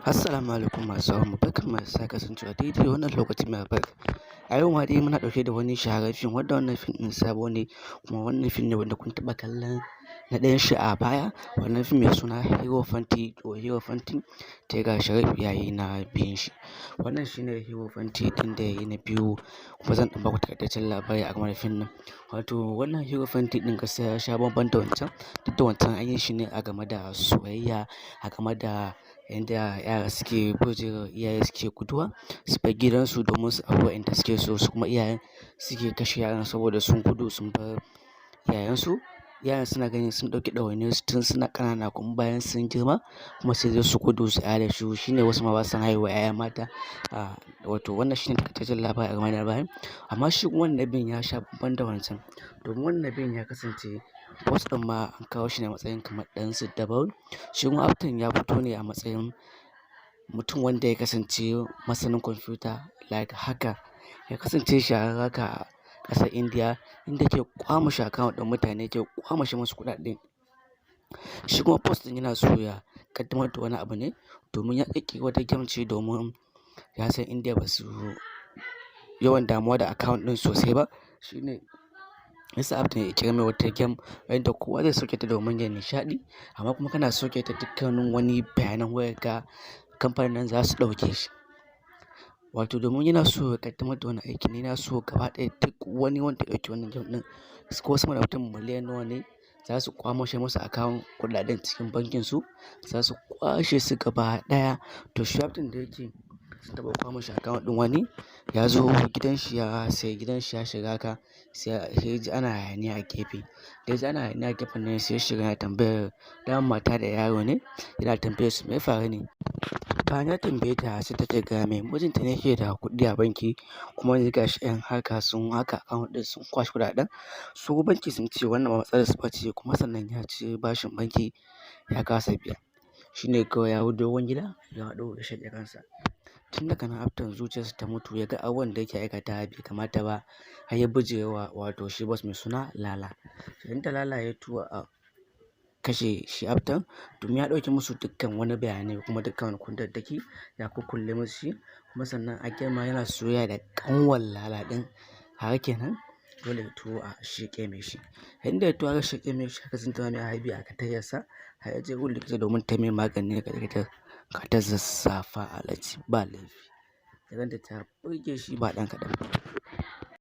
Assalamu alaikum masu sauraron mu, barkanmu da sake kasancewa daidai wannan lokaci mai albarka. A yau ma dai muna ɗauke da wani shahararren fim, wanda wannan fim ɗin sabo ne, kuma wannan fim ne wanda kun taɓa kallon na ɗayan shi a baya. Wannan fim mai suna Hero Fanti ko Hero Fanti, sai ga Sharif ya yi na biyun shi. Wannan shine Hero Fanti ɗin da ya yi na biyu, kuma zan ɗan baku taƙaitaccen labari a game da fim ɗin. Wato wannan Hero Fanti ɗin gaskiya ya sha bamban da wancan, duk da wancan an yi shi ne a game da soyayya, a game da yanda yara suke bijirewa iyaye, suke guduwa su bar gidansu domin su auri waɗanda suke so, su kuma iyayen suke kashe yaran saboda sun gudu sun bar iyayensu. Iyayen suna ganin sun ɗauki ɗawainiyarsu tun suna ƙanana, kuma bayan sun girma kuma sai su gudu su ƙyale su. Shine wasu ma ba su son haihuwa 'ya'ya mata. Wato wannan shine taƙaitaccen labari a game da labarin. Amma shi kuma wannan na biyun ya sha bamban da wancan, domin wannan na biyun ya kasance boss ɗin ma an kawo shi ne a matsayin kamar ɗan siddabaru. Shi kuma Afton ya fito ne a matsayin mutum wanda ya kasance masanin kwamfuta, like hacker, ya kasance shahararre haka a ƙasar Indiya, inda yake ƙwamushe account ɗin mutane, yake ƙwamushe musu kuɗaɗe. Shi kuma boss ɗin yana so ya ƙaddamar da wani abu ne, domin ya ƙirƙiri wata game ce, domin ya san Indiya ba su yawan damuwa da account ɗin sosai ba. Shi ne yasa Afton ya ƙirƙira mai wata game wanda kowa zai sauke ta domin ya nishaɗi, amma kuma kana sauke ta, dukkanin wani bayanan wayarka kamfanin nan za su ɗauke shi. Wato domin yana so ya ƙaddamar da wani aiki ne, yana so gaba ɗaya duk wani wanda ya ɗauki wannan game ɗin, ko sama da mutum miliyan nawa ne, za su ƙwamushe musu account kuɗaɗen cikin bankin su, za su kwashe su gaba ɗaya. To shi Afton da yake sun taɓa ƙwamushe account ɗin wani, ya zo gidan shi, ya sayi gidan shi, ya shiga haka, sai ya ji ana hayaniya a gefe. Da ya ji ana hayaniya a gefen nan, sai ya shiga yana tambayar, daman mata da yaro ne, yana tambayar su me ya faru ne. Bayan ya tambaye ta, sai take gaya mai mijinta ne yake da kuɗi a banki, kuma yanzu gashi 'yan harka sun hacka account ɗin, sun kwashe kuɗaɗen. Su banki sun ce wannan ba matsalar su bace, kuma sannan ya ci bashin banki ya kasa biya. Shi ne kawai ya hau dogon gida ya faɗo ya shaƙe kansa. Tun daga nan Afton zuciyarsa ta mutu, ya ga abubuwan da yake aikatawa bai kamata ba, har ya bijirewa wato shi boss mai suna Lala. Inda Lala ya tura a kashe shi Afton, domin ya ɗauke musu dukkan wani bayanai, kuma dukkan wani kundaddaki ya kukkulle musu shi, kuma sannan a ma yana soyayya da ƙanwar Lala ɗin, haka kenan dole ya turo a sheƙe mai shi. Inda ya tura aka sheƙe mai shi, aka tsinta mai harbi a katayarsa, har ya je gun likita domin ta mai magani, likita ka ta zazzafa alaji ba laifi. Ya ganta ta burge shi ba ɗan kaɗan ba.